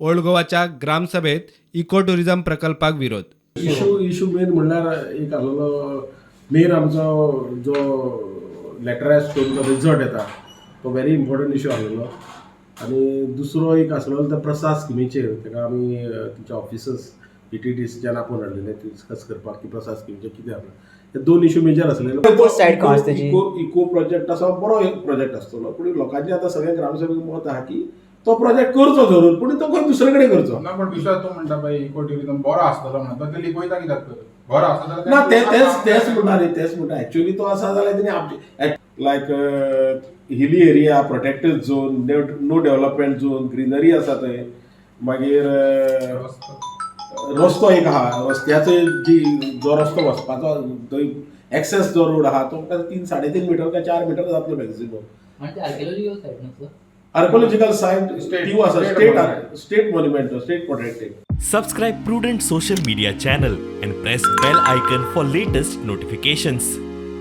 Old गोवाच्या ग्रामसभेत eco tourism प्रकल्पाक विरोध. Issue main म्हणल्यार एक आसलेलो, मेन आमचो जो लेटरायज स्टोन रिजॉर्ट येता तो व्हेरी इम्पॉर्टंट इशू आसलेलो. आनी दुसरो एक आसलेलो तो प्रसाद स्किमीचेर. ताका आमी तुमच्या ऑफिसर्स ईटीडीसीच्यान आपोवन हाडलेले डिस्कस करपाक की प्रसाद स्किमीचेर कितें आसा. हे दोन इशू मेजर आसलेले. सायड खंय आसा तेजी? इको प्रोजेक्ट आसा, बरो एक प्रोजेक्ट आसतलो, पूण लोकांचे आतां सगळ्या ग्रामसभेक मत आहा की तो प्रोजेक्ट करचो जरूर, पूण तो खंय दुसरे कडेन करचो. ना, पण दुसरो तूं म्हणटा पळय इको ट्युरिझम बरो आसतलो म्हणून, तो ते लिपयता कित्याक तर? बरो आसता जाल्यार ना, ते तेच तेच म्हणटा न्ही, तेच म्हणटा. एक्चुअली तो आसा जाल्यार तेणी आमचे like hilly area, protected zone, no development zone, greenery आसा थंय. मागीर रस्तो एक आहा, रस्त्याचो जी जो रस्तो वचपाचो थंय एक्सेस जो रोड आहा तो 3-3.5 मिटर काय 4 मिटर जातलो मॅक्झिमम. आणि ते आर्किओलॉजिकल साईट ना सर? आर्कोलॉजिकल सायट State- ती आसा. state state monument. State monument, state protected. Subscribe Prudent Social Media channel and press bell icon for latest notifications.